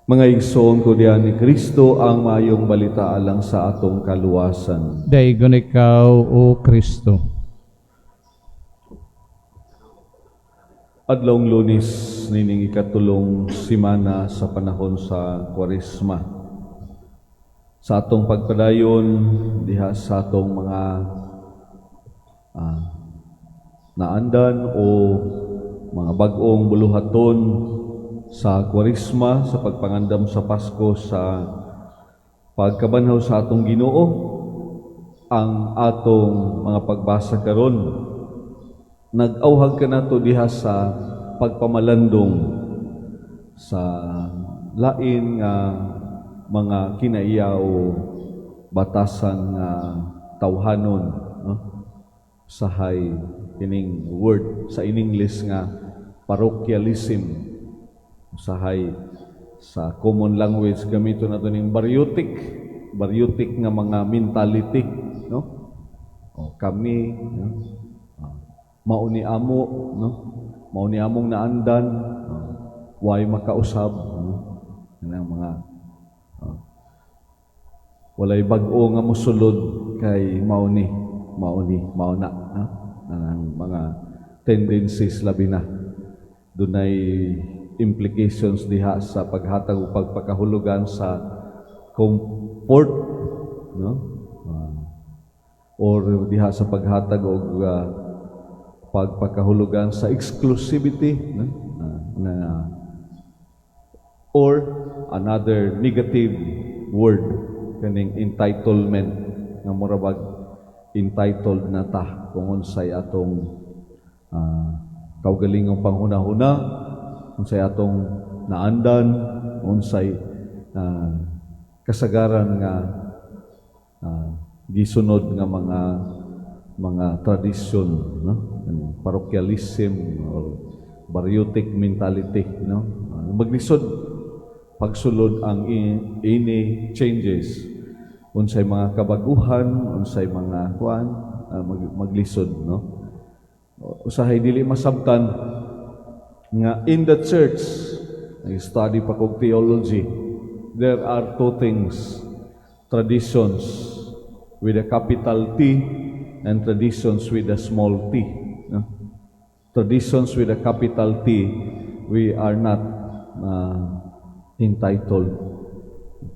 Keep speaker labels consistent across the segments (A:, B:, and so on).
A: Mga igsoon ko diha ni Kristo, ang maayong balita alang sa atong kaluwasan.
B: Daygon ikaw, O Kristo.
A: Adlawng Lunes nining ikatulong simana sa panahon sa Kwaresma. Sa atong pagpadayon diha sa atong mga naandan o mga bag-ong buluhaton sa Kwaresma, sa pagpangandam sa Pasko, sa pagkabanhaw sa atong Ginoo, ang atong mga pagbasa karon nag-awhag kanato diha sa pagpamalandong sa lain nga mga kinaiya o batasan nga tawhanon, no? Sahay kining word sa in English nga parochialism, usahay sa common language gamito nato ning baryotic baryotic nga mga mentality, no? O kami, no? Mao ni amo, no? Mao ni among naandan, no? Way makausab, no? Kanang mga walay bag-o nga mosulod kay mao ni mao na, no? Ang mga tendencies, labi na dunay implications diha sa paghatag o pagpakahulugan sa comfort, no? Or diha sa paghatag og pagpakahulugan sa exclusivity, no? Na or another negative word, kaning entitlement, nga mura bag entitled na ta kung unsay atong kaugalingong panghuna-huna, unsay atong naandan, unsay kasagaran nga gisunod nga mga tradisyon, no? Kaning parochialism or baryotic mentality, no? Maglisod pagsulod ang any changes, unsay mga kabaguhan, unsay mga kuan, maglisod, no? Usahay dili masabtan nga in the church, nag-study pa kog theology, there are two things: traditions with a capital T and traditions with a small t, no? Traditions with a capital T, we are not entitled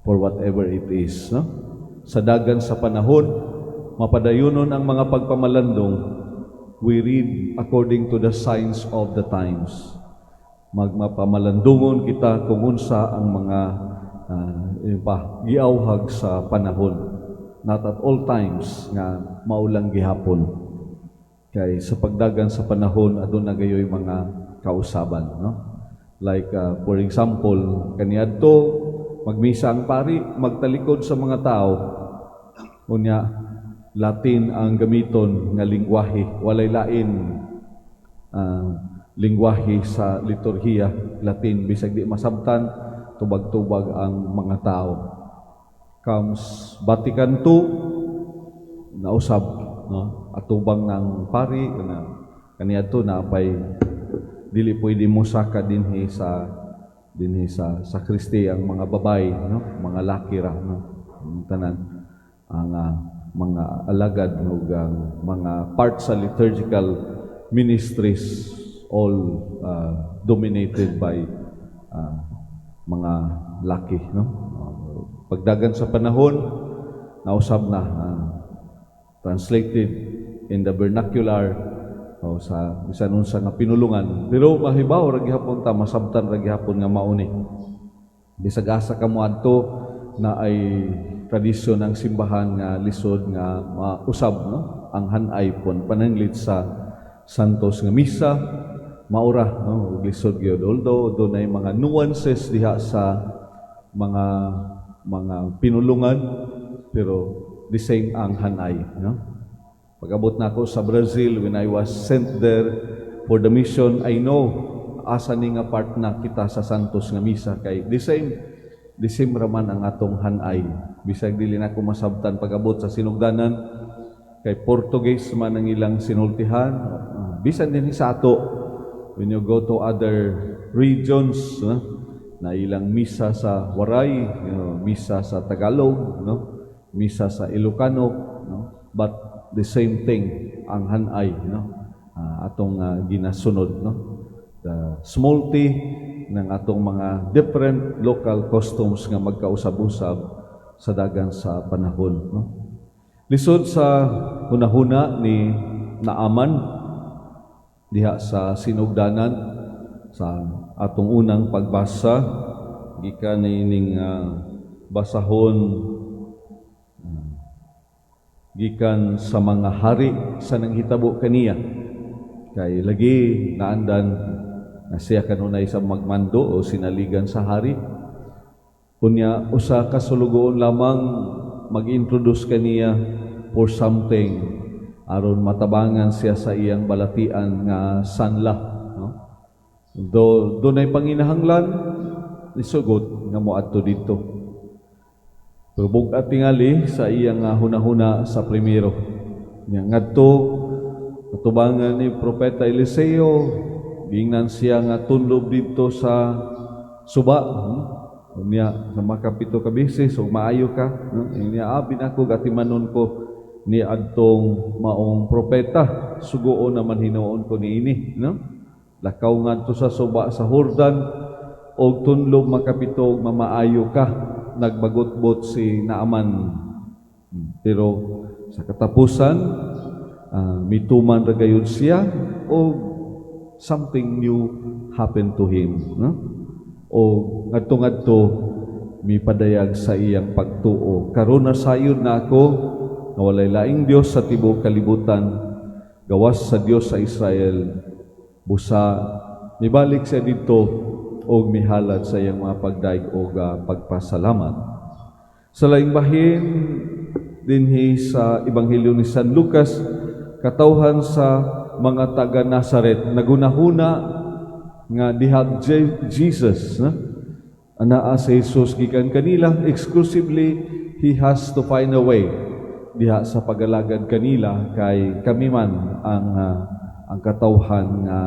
A: for whatever it is, no? Sa dagan sa panahon, mapadayunon ang mga pagpamalandong, we read according to the signs of the times. Magmapamalandungon kita kung unsa ang mga yun pa, giawhag sa panahon. Not at all times nga mao lang gihapon. Kay sa pagdagan sa panahon, aduna gayoy mga kausaban, no? Like for example, kaniadto magmisa ang pari, magtalikod sa mga tao. Unya Latin ang gamiton nga lingwahe, walay lain lingwahe sa liturhiya, Latin, bisag di masabtan, tubag-tubag ang mga tao. Comes Vatican II, nausab, no? Atubang ng pari na kaniadto na pay dili pwede mo saka dinhi sa sakristi ang mga babay, no? Mga laki ra, no? Ang tanan ang mga alagad ug ang mga parts sa liturgical ministries, all dominated by mga laki, no? Pagdagan sa panahon, nausab na, translated in the vernacular o sa bisan unsa nga pinulungan, pero mahibaw ra gihapon ta, masabtan ra gihapon nga mao ni, bisag asa ka moadto na ay tradisyon ng simbahan nga lisod nga mausab, no? Ang hanay pon pananglit sa Santos nga misa, maura, no? Ug lisod gyud, although dunay mga nuances diha sa mga pinulungan, pero the same ang hanay, no? Pag-abot na ako sa Brazil, when I was sent there for the mission, I know asa ni nga part na kita sa Santos nga misa kay the same raman ang atong hanay, bisag dili na ko masabtan pag-abot sa sinugdanan kay Portuguese man ang ilang sinultihan. Bisan din sa ato, when you go to other regions, no? Na ilang misa sa Waray, misa sa Tagalog, no? Misa sa Ilocano, no? But the same thing ang hanay, no? Atong ginasunod, no? The small t ng atong mga different local customs nga magkausab-usab sa dagan sa panahon, no? Lisod sa hunahuna ni Naaman diha sa sinugdanan sa atong unang pagbasa, gikan niining basahon gikan sa Mga Hari sa nanghitabo kaniya, kay lagi naandan na siya kanunay sa magmando o sinaligan sa hari. Unya usa ka sulugoon lamang mag-introduce kaniya for something aron matabangan siya sa iyang balatian nga sanla, no? Do dunay panginahanglan, nisugot nga moadto didto. Pero bug-at tingali sa iyang hunahuna sa primero. Nya ngadto, atubangan ni Propeta Eliseo, giingnan siya nga tunlob didto sa suba. Unya sa makapito ka beses ug maayo ka, no? Niya, "Abi nako, gatimanon ko ni adtong maong propeta, suguon naman hinuon ko niini," no? Lakaw ngadto sa suba sa Jordan og tunlob makapito ug mamaayo ka. Nagbagotbot si Naaman. Pero sa katapusan, mituman ra gayud siya og something new happened to him, no? O ngadto-ngadto mipadayag sa iyang pagtuo. "Karon nasayod na ako nga walay laing Dios sa tibuok kalibutan gawas sa Dios sa Israel." Busa mibalik siya didto og mihalad sa iyang mga pagdaig og pagpasalamat. Sa laing bahin, dinhi sa Ebanghelyo ni San Lucas, katawhan sa mga taga Nazaret nagunahuna nga diha Jesus, no? Anaa si Jesus gikan kanila exclusively. He has to find a way diha sa pagalagad kanila kay kami man ang katawhan nga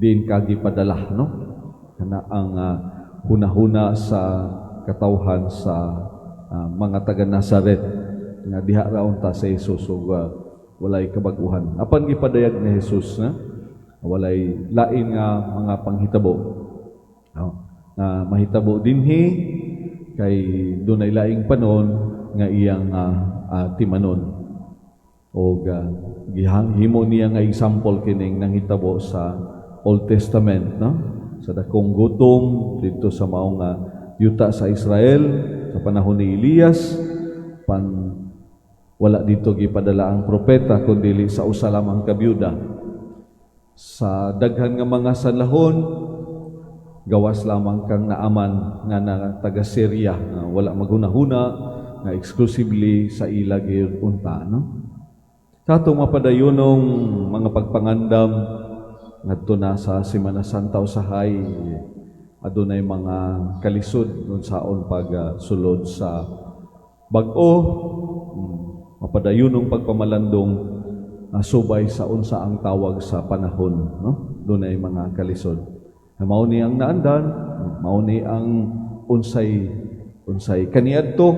A: diin ka gipadala, no? Kana ang hunahuna sa katawhan sa mga taga Nazaret nga diha ra unta sa Jesus ug walay kabag-uhan. Apan gipadayag ni Jesus na walay lain nga mga panghitabo, no, na mahitabo dinhi kay dunay laing panon nga iyang timanon og gihimo niya nga example kining nanghitabo sa Old Testament, no, sa dakong gutom didto sa maong yuta sa Israel sa panahon ni Elias, pan wala dito gipadala ang propeta kundi sa usa lamang ka byuda sa daghan nga mga sanlahon gawas lamang kang Naaman nga na taga Syria, nga wala maghunahuna nga exclusively sa ila gyud unta, no? Sa atong mapadayunong mga pagpangandam ngadto na sa Semana Santa, usahay adunay mga kalisod unsaon pag sulod sa bag-o, mapadayunong pagpamalandong subay sa unsa ang tawag sa panahon, no? Dunay mga kalisod. Mao ni ang naandan, mao ni ang unsay unsay kaniadto,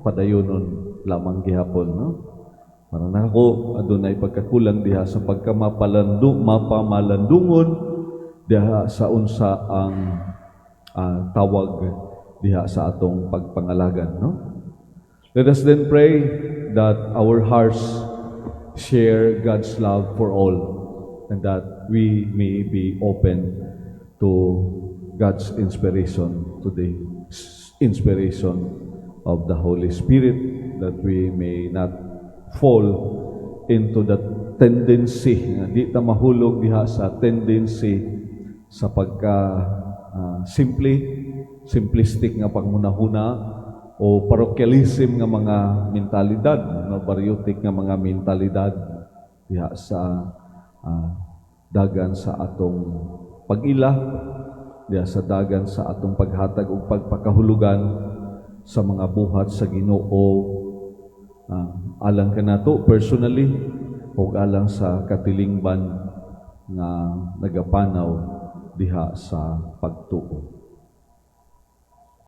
A: padayonon lamang gihapon, no? Para nako, adunay pagkakulang diha sa pagkamapalandu mapamalandungon diha sa unsa ang tawag diha sa atong pagpangalagan, no? Let us then pray that our hearts share God's love for all and that we may be open to God's inspiration, to the inspiration of the Holy Spirit, that we may not fall into the tendency, nga di ta mahulog diha sa tendency sa pagka simple, simplistic nga panghunahuna o parochialism nga mga mentalidad, no, baryotic nga mga mentalidad diha sa dagan sa atong pag-ila, diha sa dagan sa atong paghatag og pagpakahulugan sa mga buhat sa Ginoo alang kanato personally ug alang sa katilingban nga nagapanaw. diha sa pagtuo.